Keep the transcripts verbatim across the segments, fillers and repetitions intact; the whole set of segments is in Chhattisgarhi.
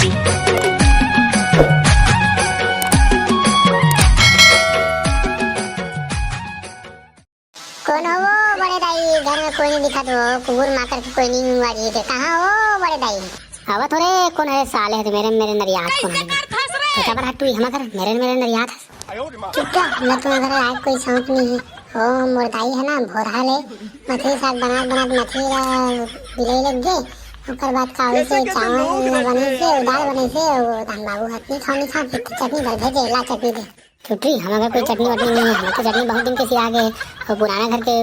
कौन हो वो बड़े दाई? घर में कोई नहीं दिखत हो, कुकुर माकर के कोई नहीं हुआ जी के। कहाँ हो बड़े दाई? आवत हो रे, कौन है साले? है तो मेरे, मेरे नरियात कौन है? तो क्या बड़ा तू ही हमा घर, मेरे, मेरे नरियात है। चुप जा, मैं तुम्हारे घर आज कोई शौक नहीं है। ओ मोर दाई है ना, भोरहा ले मछली साग बनात बनात मछली ला बिलाई लग गए। ओकर बाद का होइसे, चावल न बने से, दाल बने से, वो धान बाबू हतनी खाओ नहीं खाओ, फिर चटनी भर भेजे, ला चटनी दे। छुट्टी, हमारे घर कोई चटनी वटनी नहीं है, हमारे तो चटनी बहुत दिन के सिया गए। और पुराना घर के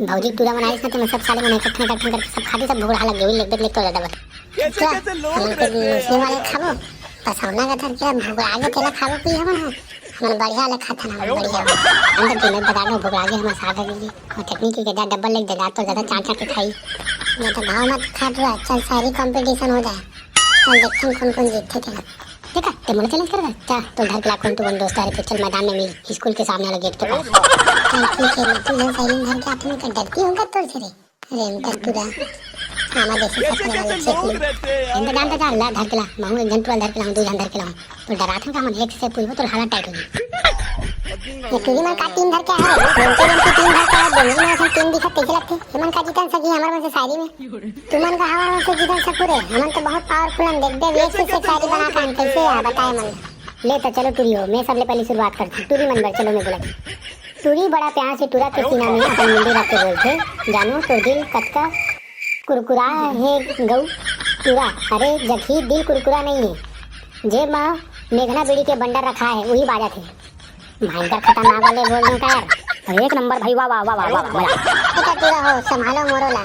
भौजी टूरा बनाइस ना, तो मैं सब साले मन इकट्ठा इकट्ठा करके सब खाती, सब भुगड़ा लग गए, वही लेक देख लेक तो ज्यादा बता। क्या? हमन के मुस्लिम वाले खाबो, पसौना का धर के भुगड़ा के तेला खाबो पी हमन हो। हमन बढ़िया ले खाथन, हमन बढ़िया। अंदर के मैं बता दो, भुगड़ा के हमन साग के लिए। और चटनी के ज्यादा डबल लेक दे, तो ज्यादा चाट चाट के खाई। नहीं तो भाव मत खा टूरा, चल शायरी कंपटीशन हो जाए। चल देखथन कौन कौन जीतथे तेला। देखा, ते मोला चैलेंज कर रहा। जा, तो घर के ला कौन तू कौन दोस्त आ रहे थे, चल मैदान में मिल, स्कूल के सामने वाला गेट के पास। चल ठीक है, मैं तू जन साइलेंट घर के आते में डरती होगा तोर से रे। रेंटर टूरा। आमा जैसे सफर वाले चेक में। इंतजाम तो जा, ला धर के ला, महू एक जन टूरा धर के लाऊं, दो जन धर के लाऊं। तो डराथन का मन एक से पूछबो तो हाला टाइट हो जाए। ये टूरी मन का टीम धर के है, रेंटर रेंटर टीम धर के है, बेंजी में असन टीम दिखत कैसे लगते? ये मन का जीतन सकी हमारे मन से शायरी में। तुमन का हवा से जीतन सकू रे, हमन तो बहुत पावरफुल हन, देख दे, एक से एक शायरी बना के आन, कैसे है, बताए मन। ले तो चलो टूरी हो, मैं सबले पहले शुरुआत करती हूँ। टूरी मन बर चलो मैं बोला। टूरी बड़ा प्यार से टूरा के सीना में अपन मुंडी रख के बोलथे, "जानू तो दिल कतका कुरकुरा हे गऊ टूरा, अरे जखी दिल कुरकुरा नहीं है, जेब मा मेघना बीड़ी के बंडल रखा है, वही बाजत है।" भयंकर खतरनाक वाले बोल रहे हो का यार? अरे एक नंबर भाई, वाह, वाह, वाह, वाह, वाह, वाह, मजा। ए टटूरा हो, संभालो मोरो ला।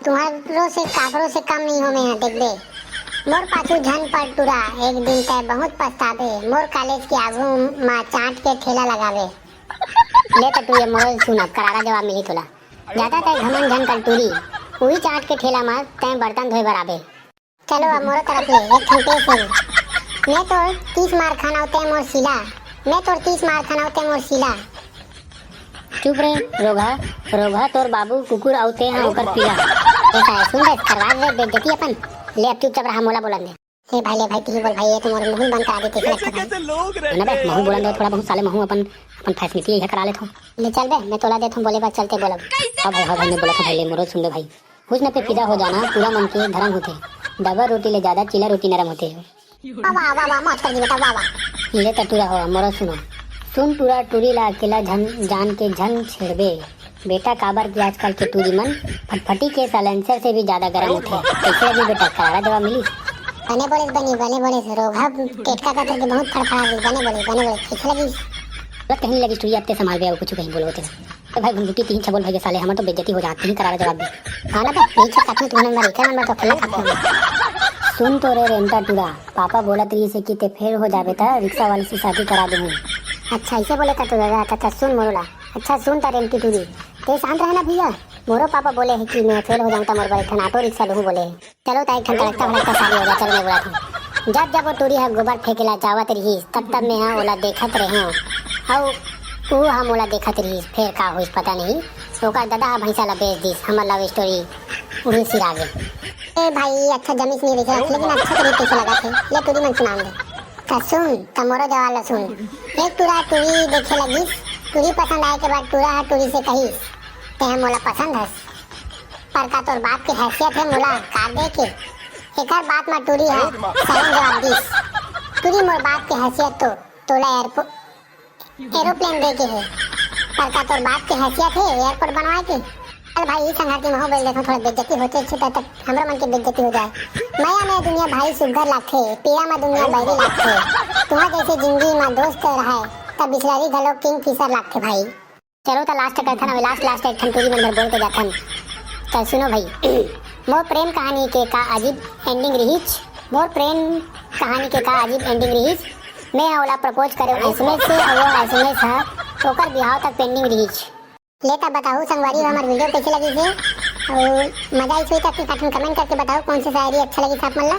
तुम्हारो से काकरो से कम नहीं हो मैं यहाँ, देख बे। मोर पाछू झन पड़ टूरा, एक दिन तय बहुत पछताबे। मोर कॉलेज के आगू मा चाट के ठेला लगावे। ले टटू ये मोरो सुन, अब करारा जवाब मिली तोला। ज्यादा तय घमंड झन कर टूरी, उही चाट के ठेला मा तय बर्तन धोए बर आबे। चलो अब मोरो तरफ ले एक ठन पेश हे। मैं तोर तीस मार खाना होते मोर सीला, मैं तोर तीस मार खाना होते मोर सीला। चुप रे रोगहा, रोगहा तोर बाबू कुकुर आउ ते हा ओकर पीला। ऐसा है, सुन रे, करवा दे बेइज्जती अपन। ले अब चुपचाप रहा, मोला बोलन दे। ले भाई, ले भाई, तू ही बोल भाई, ये तो मोर मुंह बंद करा देते, ऐसा लगता भाई। ना बे, महू बोलन दे थोड़ा बहुत साले, महू अपन, अपन फैसिलिटी यही करा लेथो। ले चल बे, मैं तोला देथो, बोले बात चलते बोलब। हाँ भाई, हाँ भाई, मैं बोला था भाई, ले मोरो सुन ले भाई। हुस्न पे फिदा हो जाना पूरा मन के धर्म होथे। डबल रोटी ले ज्यादा चीला रोटी नरम होथे। वाह, वाह, वाह, वाह, मौज कर दी बेटा, वाह, वाह। ले टटूरा हो, मोरो सुनो। सुन टूरा टूरी ला अकेला झन जान के झन छेड़बे। बेटा काबर कि आजकल के टूरी मन फटफटी के साइलेंसर से भी ज्यादा गरम होथे। कैसे लगी बेटा, करारा जवाब मिली? बने बोले बनी, बने बोले रोगहा टेटका का करके बहुत फड़फड़ा गई। बने बोले, बने बोले, कैसे लगी? गलत कहीं लगी टूरी, अब ते संभाल बे, अब कुछ कहीं बोलो ते। तो भाई घुंघुटी तीन छबोल भाई के साले, हमर तो बेइज्जती हो जाती है, करारा जवाब दे। हाँ ना बे, यही छत काटने तुम्हें नंबर एक है, नंबर तो अकेला काटने में। सुन तो रे रेंटा टूरा, पापा बोलत रही से कि ते फेल हो जाबे त रिक्शा वाली से शादी करा दूँ। अच्छा ऐसे बोले का तू दादा, अच्छा सुन मोरोला। अच्छा सुन ता रेंटी टूरी, ते शांत रहना भैया। मोरो पापा बोले है कि मैं फेल हो जाऊँ त मोर बर एक ठन ऑटो रिक्शा लूँ बोले है। चलो ता एक ठन तड़कता भड़कता शादी हो जाए, चलो मैं बुलाता हूँ। जब जब वो टूरी ह गोबर फेंकेला जावत रहीस, तब तब मैं ह ओला देखत रहेंव। अउ ऊ ह मोला देखत रहीस, फेर का होइस पता नहीं, ओकर ददा ह भैंसा ला बेच दिस। हमर लव स्टोरी उही सिरा गे। ए भाई, अच्छा जमीस नहीं रहिस, लेकिन अच्छा तरीके से लगा थे। ले टूरी मन सुनान दे। त सुन, त मोरो जवाब ला सुन। एक टूरा टूरी देखे लगिस, टूरी पसंद आए के बाद टूरा ह टूरी से कहिस, "ते ह मोला पसंद हस।" पर का तोर बाप के हैसियत हे मोला कार दे के? एकर बात म टूरी ह सही जवाब दिस, "टूरी मोर बाप के हैसियत तो तोला एयरपो-, एरोप्लेन दे के हे, पर का तोर बाप के हैसियत हे एयरपोर्ट बनवाए के?" अरे भाई, ई संघाती महू बोल देखो, थोड़ा बेइज्जती होथे, अच्छे तक हमरो मन के बेइज्जती हो जाए। मया में दुनिया भाई सुग्घर लागथे, पीड़ा म दुनिया बैरी लागथे। तुहा जैसे जिंदगी म दोस्त रहे, तब बिसलरी घलो किंग फिशर लागथे भाई। चलो त लास्ट करथन, अभी लास्ट लास्ट एक ठन टूरी मन बर बोल के जाथन। त सुनो भाई, मोर प्रेम कहानी के का अजीब एंडिंग रहीच, मोर प्रेम कहानी के का अजीब एंडिंग रहीच। मैं ओला प्रपोज करे एसएमएस से, अउ वो एसएमएस ह ओकर बिहाव तक पेंडिंग रहीच। ले त बताहू संगवारी हो, हमर वीडियो कैसे लगी से, अउ मजा आई सुई त कमेंट करके बताओ कौन से शायरी अच्छा लगी आप मन ला।